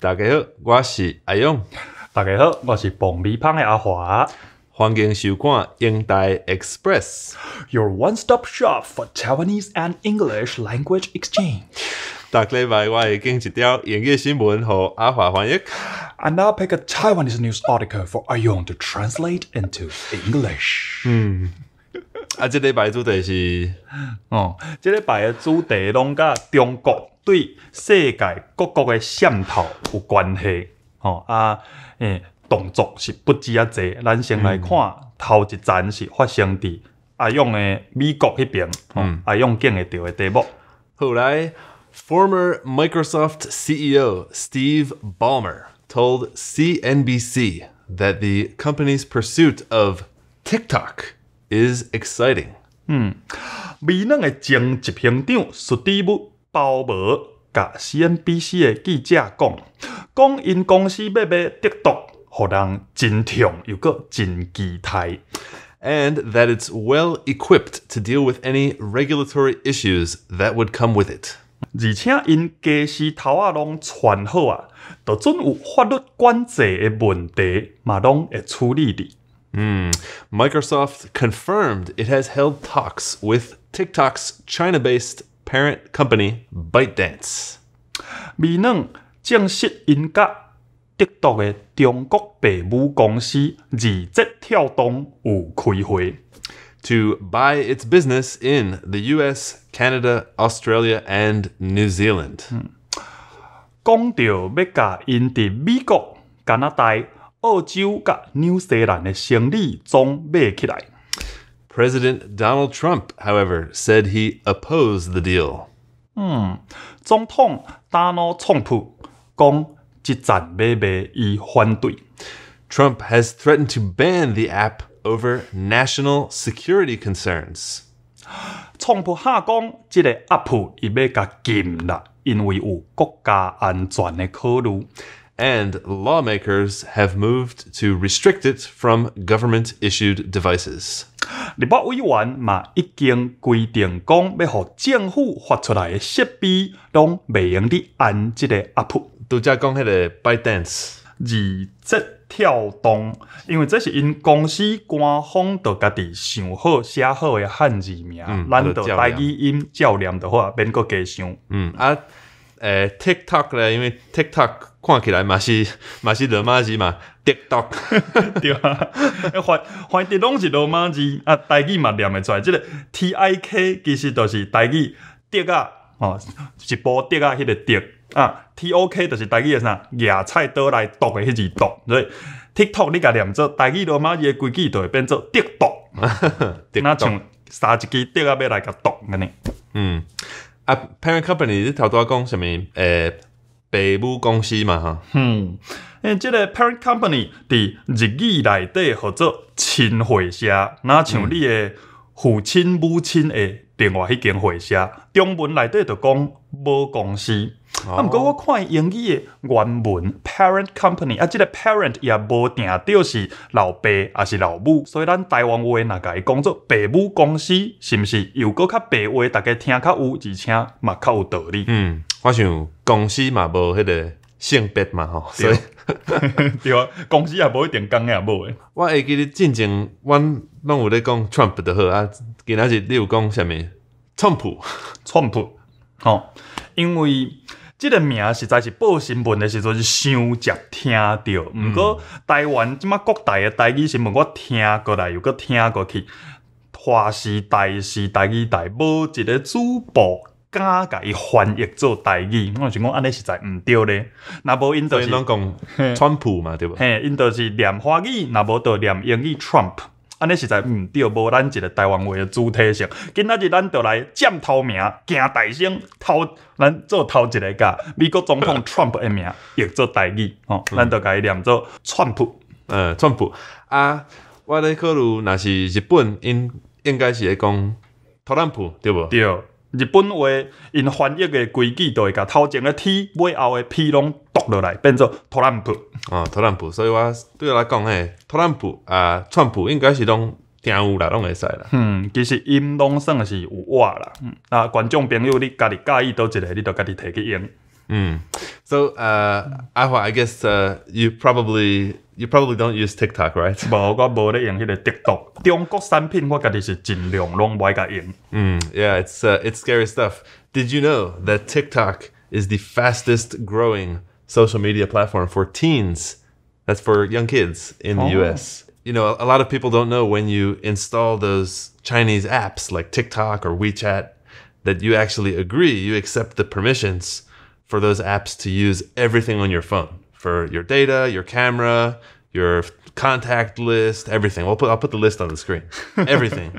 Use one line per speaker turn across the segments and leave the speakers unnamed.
大家好，我是阿勇。
大家好，我是磅米芳的阿華。
歡迎收看《英台 Express》。
Your one-stop shop for Taiwanese and English language exchange。
逐禮拜我會揀一條英語新聞予阿華翻譯。
And I'll pick a Taiwanese news article for Ayong to translate into English。
啊，這禮拜主題是
哦，這禮拜的主題攏佮中國對世界各國的滲透有關係。哦啊，動作是不止遮濟。咱先來看頭一層是發生佇阿勇的美國彼爿，阿勇揀會著的題目。
後來，former Microsoft CEO Steve Ballmer told CNBC that the company's pursuit of TikTok is exciting.
微軟的前執行長史蒂夫·鮑伯共 CNBC 的記者講，講𪜶公司欲買 TikTok，予人真痛又閣真期待。
And that it's well equipped to deal with any regulatory issues that would come with it.
而且𪜶家私頭仔攏傳好啊，就準有法律管制的問題，嘛攏會處理佇。
Microsoft confirmed it has held talks with TikTok's China based parent company, ByteDance.
微軟證實𪜶佮 TikTok 的中國爸母公司字節跳動有開會。
To buy its business in the US, Canada, Australia, and New Zealand.
講著欲共𪜶佇美國、加拿大、澳洲佮紐西蘭的生意總買起來。
President Donald Trump, however, said he opposed the deal.
總統達諾川普講，這層買賣伊反對。
Trump has threatened to ban the app over national security concerns.
川普喊講，這个 app 伊欲共禁啦，因為有國家安全的考慮。
And lawmakers have moved to restrict it from government issued devices.
立法委員嘛已經規定講，欲予政府發出來的設備攏袂用得按這个 app。
拄才講彼个 ByteDance，
字節跳動，因為這是𪜶公司官方就家己想好寫好的漢字名，咱就台語音照念就好啊，免閣加想。
啊，TikTok 咧，因為 TikTok 看起來嘛是羅馬字嘛，TikTok。
對啊，翻翻佇攏是羅馬字，啊，台語嘛念會出來。這个 TIK 其實就是台語竹仔，哦，一部竹仔彼个竹啊，TOK 就是台語的啥，舉菜刀來剁的彼字剁，所以 TikTok 你共念做台語羅馬字的規矩，就會變做竹剁，若像捎一支竹仔欲來共剁按呢。
啊，parent company 你頭拄仔講啥物？爸母公司嘛，吼。
這个 parent company 佇日語內底號做親會社，若像你的父親母親的另外彼間會社，中文內底就講母公司。啊，毋過我看英語的原文 parent company，啊，這个 parent 也無定著是老爸抑是老母，所以咱台灣話若共伊講做爸母公司，是毋是又閣較白話，大家聽較有，而且嘛較有道理。
我想公司嘛無彼个性別嘛，吼，所以
對啊，公司也無一定公的抑母的。
我會記得進前，阮攏有咧講 Trump 就好啊，今仔日你有講啥物？川普。
川普，吼，因為這个名實在是報新聞的時陣是傷捷聽著，毋過台灣這馬各台的台語新聞，我聽過來又閣聽過去，華視、台視、台語台，無一个主播敢共伊翻譯做台語，我想講按呢實在毋對咧。若無𪜶就是，
攏講川普嘛，對無？
嘿，𪜶就是念華語，若無就念英語 Trump。按呢實在毋對，無咱一个台灣話的主體性。今仔日咱就來佔頭名，行大先，頭咱做頭一个共美國總統 Trump 的名譯做台語，吼，咱就共伊念做川普。
川普啊，我咧考慮，若是日本，𪜶應該是會講特朗普，對無？
對，日本話𪜶翻譯的規矩，就會共頭前的 T 尾後的 P 攏剁落來，變做特朗普。
哦，特朗普，所以我對我來講，嘿，特朗普啊，川普應該是攏聽有啦，攏會使啦。
其實音攏算是有倚啦。啊，觀眾朋友，你家己佮意佗一个，你就家己提去用。
So, 阿華, I guess you probably don't use TikTok, right?
無，我無咧用彼個 TikTok。中國產品我家己是盡量攏無愛共用。
Yeah, it's scary stuff. Did you know that TikTok is the fastest growing social media platform for teens? That's for young kids in the US. A lot of people don't know when you install those Chinese apps like TikTok or WeChat that you actually agree, you accept the permissions for those apps to use everything on your phone for your data, your camera, your contact list, everything. I'll put the list on the screen. Everything.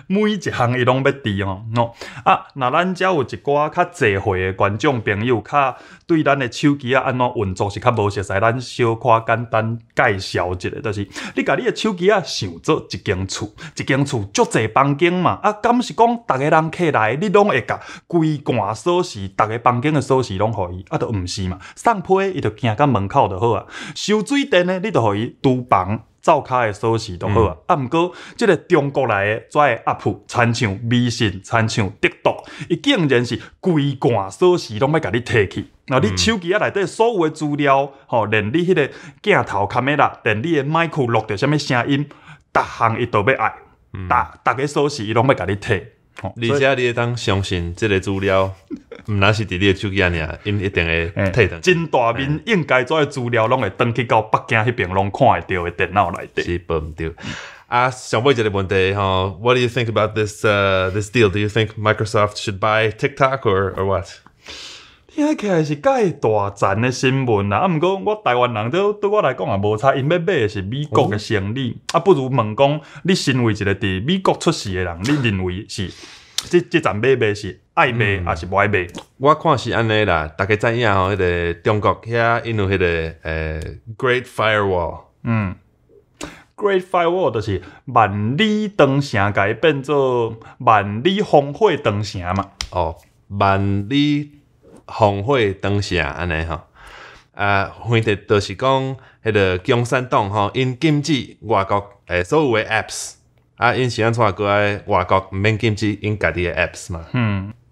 每一項伊攏欲知吼，喏啊，若咱遮有一寡較濟歲的觀眾朋友，較對咱的手機仔按怎運作是較無熟似，咱小可簡單介紹一下，就是你共你的手機仔想做一間厝，一間厝足濟房間嘛，啊，敢是講逐个人客來，你攏會共規罐鎖匙，逐个房間的鎖匙攏予伊，啊，就毋是嘛，送批伊就行到門口就好啊，收水電的你就予伊廚房灶跤的鎖匙就好啊，啊，毋過這个中國來的這个 app，親像微信、親像 TikTok，伊竟然是規罐鎖匙攏欲共你提去。若你手機仔內底所有的資料，吼，連你彼個鏡頭卡梅拉，連你的麥克錄著啥物聲音，逐項伊都欲愛，逐逐个鎖匙伊攏欲共你提。
而且你會當相信這个資料，毋若是佇你的手機仔爾，𪜶一定會提轉。
真大面應該這个資料攏會轉去到北京彼邊，攏看會著的電腦內底。
是無毋對。啊，上尾一個問題吼，What do you think about this deal? Do you think Microsoft should buy TikTok or what?
聽起來是蓋大讚的新聞啦，啊，毋過我台灣人對對我來講也無差，𪜶欲買的是美國的生意，啊，不如問講，你身為一個佇美國出世的人，你認為是這這層買賣是愛買抑是無愛買？
我看是按呢啦，逐家知影吼，彼个中國遐𪜶有彼个Great Firewall。
Great Firewall 就是萬里長城，共伊變做萬里防火長城嘛。
哦，萬里防火長城按呢吼。啊，反正就是講，彼个共產黨吼，𪜶禁止外國所有的 apps，啊，𪜶是按怎閣愛外國毋免禁止𪜶家己的 apps 嘛？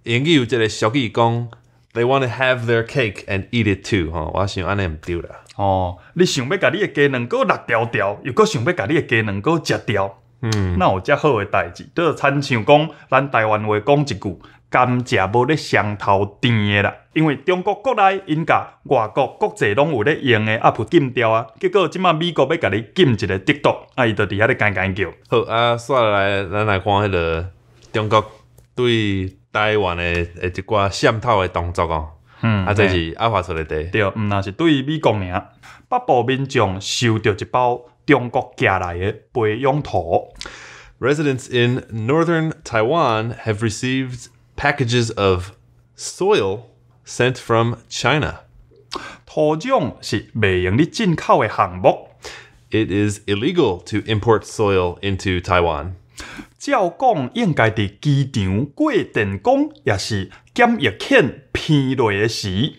英語有一个俗語講，They want to have their cake and eat it too 吼，我想按呢毋對啦。
哦，你想欲共你的雞卵糕搦牢牢，又閣想欲共你的雞卵糕食掉，哪有遮好的代誌？就親像講，咱台灣話講一句，甘蔗無咧雙頭甜的啦。因為中國國內𪜶共外國國際攏有咧用的 app 禁掉啊，結果這馬美國欲共你禁一個 TikTok，啊，伊就佇遐咧干干叫。
好啊，煞落來，咱來看彼个中國對台灣的一寡滲透的動作哦。啊，這是阿華出的題。
對，毋若是對美國爾，北部民眾收著一包中國寄來的培養土。
Residents in northern Taiwan have received packages of soil sent from China.
土壤是袂用得進口的項目。
It is illegal to import soil into Taiwan.
照講應該佇機場過電光，抑是檢疫犬鼻落的時，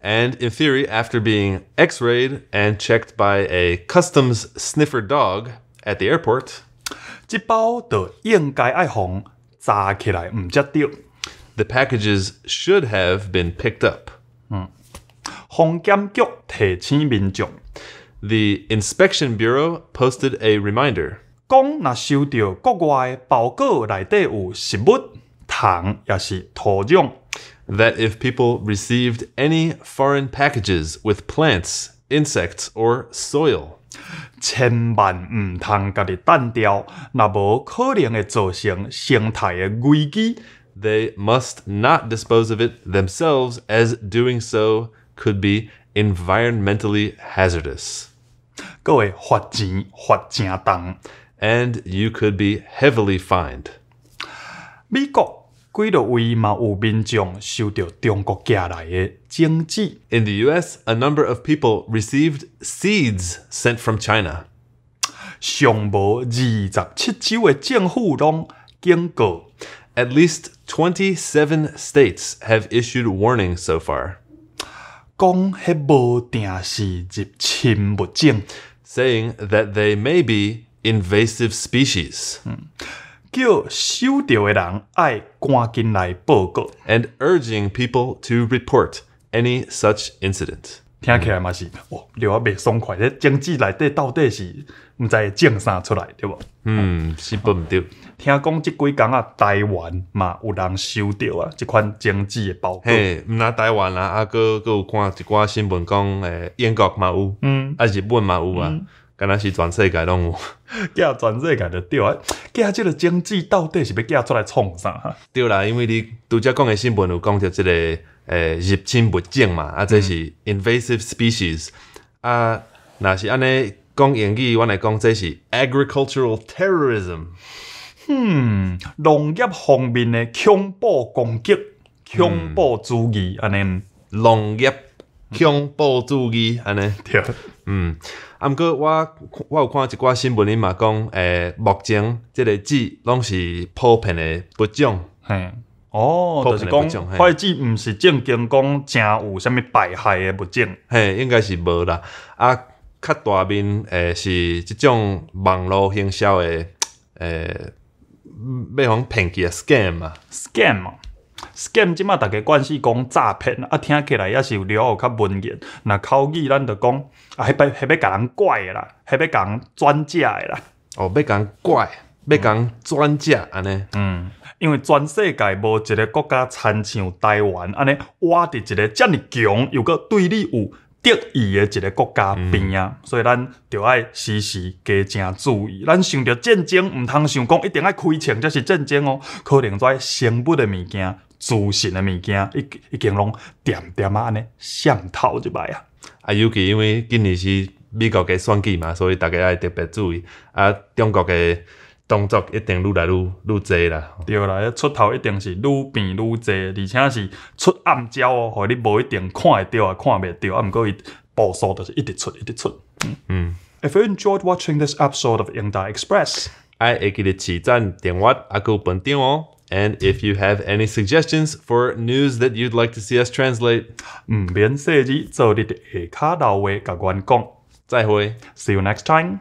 And in theory, after being x-rayed and checked by a customs sniffer dog at the airport,
這包就應該愛予查起來，毋才對。
the packages should have been picked up.
防檢局提醒民眾，
The Inspection Bureau posted a reminder
講若收著國外的包裹內底有食物、蟲，抑是土壤，
that if people received any foreign packages with plants, insects, or soil,
千萬毋通家己擲掉，若無可能會造成生態的危機。
they must not dispose of it themselves, as doing so could be environmentally hazardous.
閣會罰錢罰誠重。
And you could be heavily fined.
美國幾落位嘛有民眾收著中國寄來的種子。
In the US, a number of people received seeds sent from China.
上無27州的政府攏警告，
At least 27 states have issued warnings so far,
講彼無定是入侵物種，
saying that they may be invasive species
叫收著的人愛趕緊來報告。
and urging people to report any such incident.
聽起來嘛是，哦，著啊袂爽快。這種子內底到底是毋知會種啥出來，對無？
嗯，是毋對。
聽講這幾工啊，台灣嘛有人收著啊，這款種子的包裹。
嘿，毋若台灣啊，啊，閣有看一寡新聞講，英國嘛有，啊，日本嘛有啊，敢若是全世界攏有。
寄全世界就對啊，寄這個種子到底是欲寄出來創啥？哈？
對啦，因為你拄才講的新聞有講著這個入侵物種嘛，啊，這是 invasive species 啊，若是按呢講英語，阮會講這是 agricultural terrorism。
嗯，農業方面的恐怖攻擊、恐怖主義，按呢。
農業恐怖主義按呢。
對。
嗯，啊，毋過我有看一寡新聞，𪜶嘛講，目前這個子攏是普遍的物種。
嘿，哦，就是講，彼子毋是正經講誠有啥物敗害的物種。
嘿，應該是無啦。啊，較大面是這種網路行銷的，欲予騙去的 scam 嘛。
scam 啊，scam 這馬逐家慣勢講詐騙，啊，聽起來也是有了有較文言。若口語咱就講啊，彼欲彼欲共人拐的啦，彼欲共人轉食的啦。
哦，欲共人拐，欲共人轉食按呢。
嗯，因為全世界無一個國家親像台灣按呢，倚佇一個遮爾強又閣對你有敵意的一個國家邊啊，所以咱著愛時時加誠注意。咱想著戰爭，毋通想講一定愛開槍才是戰爭哦，可能這生物的物件、資訊的物件，已經攏恬恬仔按呢滲透入來啊。
啊，尤其因為今年是美國的選舉嘛，所以逐家愛特別注意。啊，中國的動作一定愈來愈濟啦。
對啦，出頭一定是愈變愈濟，而且是出暗招哦，予你無一定看會著也看袂著，啊，毋過伊步數就是一直出，一直出。If you enjoyed watching this episode of 英台 Express，
愛會記得揤讚、訂閱，啊，閣有分享哦。And if you have any suggestions for news that you'd like to see us translate，
毋免細膩，做你佇下跤留話共阮講。
再會。
See you next time.